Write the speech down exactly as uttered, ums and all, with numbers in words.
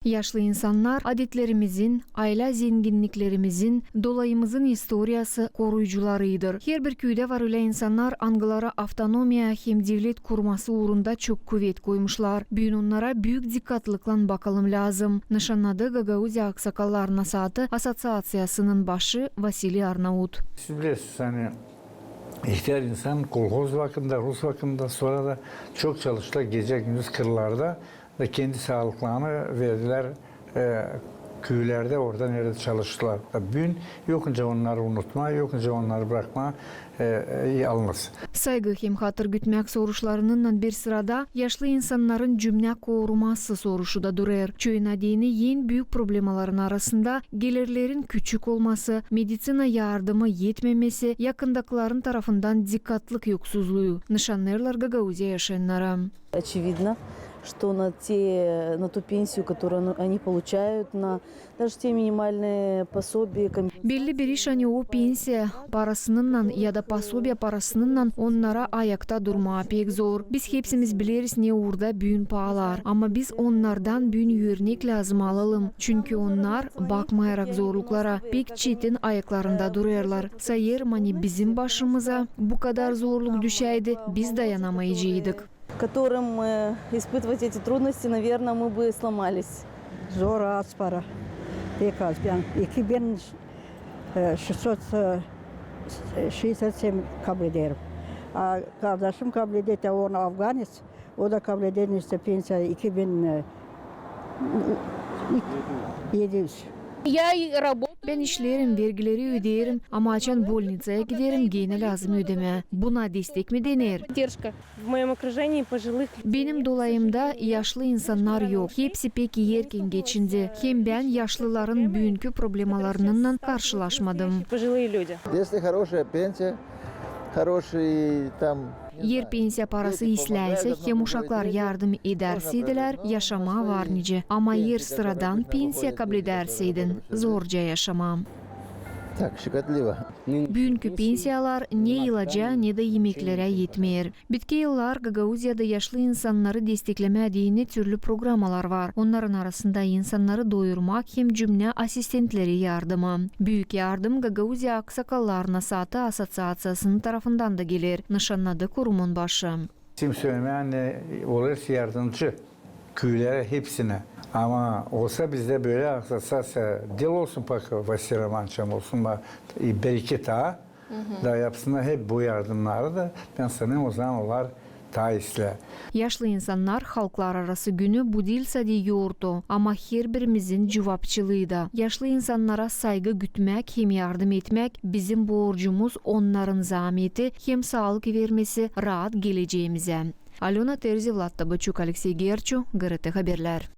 Yaşlı insannar adetlerimizin, aylä zenginniklerimizin, dolayımızın istoriyası koruyucularıdır. Herbir küüdä var ölä insannar, angıları avtonomiya hem devlet kurması uurunda çok kuvet koymuşlar. Büün onnara büük dikkatlıklan bakalım lääzım, nışannadı Gagauziya aksakallarına saatı asosiaţiyasının başı Vasiliy Arnaut. Siz bilersiniz, ani ihtär insan kolhoz vakıdında, rus vakıdında, sora da çok çalıştılar gecä-gündüz kırlarda da kendi saalıklarını verdilär, e, küülerdä, orada neredä çalıştılar. Da büün yok nicä onnarı unutmaa, yok nicä onnarı brakmaa, e, e, yalnız. Saygı hem hatır gütmäk soruşlarınnan bir sırada yaşlı insannarın cümnä koruması soruşu da durêr. Çoyuna deyni en büük problemaların arasında gelirlerin küçük olması, meditsina yardımı etmemesi, yakındakıların tarafından dikkatlık yoksuzluu, nışannêêrlar Gagauziya yaşayannarı. Очевидно, что на те, на ту пенсию, которую оно- они получают, на даже те минимальные пособия, компенсации. Belli bir iş, ani o pensiya parasınnan ya da posobiya parasınnan onnara ayakta durmaa pek zor. Biz hepsimiz bileriz, ne uurda büün paalar. Ama biz onnardan büün örnek lääzım alalım. Çünkü onnar, bakmayarak zorluklara, pek çetin ayaklarında durêrlar. Sayêrım, ani bizim başımıza bu kadar zorluk düşäydi, biz dayanamayaceydık. Которым, э, испытывать эти трудности, наверное, мы бы сломались. Zor, az para. Pek az. Bän iki bin, e, şestot, e, şeştset sedüm kablederim. A kardaşım kableder, o afganец, o da kableder işte pensiya iki bin, e, edi üz. Я и работаю. Bän işleerim, vergileri ödeerim, ama açan bolnitsaya giderim, genä lääzım ödemää. Buna destek mi dener? Поддержка. В моём окружении пожилых людей. Benim dolayımda yaşlı insannar yok. Hepsi pek erkin geçindi. Hem bän yaşlıların büünkü problemalarınnan karşılaşmadım. Пожилые люди. Если хорошая пенсия, хороший там, не знаю, er pensiya parası islää isä, hem uşaklar yardım edärseydilär, yaşamaa var nicä. Ama er sıradan pensiya kabledärseydin, zorca yaşamaa. Так, щекотливо. Büünkü pensiyalar ne ilaca, ne dä imeklerä etmeer. Bitki yıllar Gagauziyada yaşlı insannarı desteklemää deyni türlü programalar var. Onnarın arasında insannarı doyurmak hem cümnä asistentleri yardımı. Büük yardım Gagauziya aksakallarına saatı asosiaţiyasının tarafından da geler, nışannadı kurumun başı. Kim sölemää, ani olêr yardımcı küülerä hepsinä. Ama olsa bizdä bölä asosiaţiya diil olsun, pak Vasiliy Romanoviç, ama olsun bir-iki taa, da yapsınnar hep bu yardımnarı da, bän sanêrım, ozaman onnar taa islää. Yaşlı insannar halklararası günü bu diil sade yortu, ama herbirimizin cuvapçılıı da. Yaşlı insannara saygı gütmäk hem yardım etmäk bizim borcumuz, onnarın zaameti hem saalık vermesi raat geleceemizä. Alöna Terzi, Vlad Tabaçuk, Aleksey Gerçu, GRT Haberlär.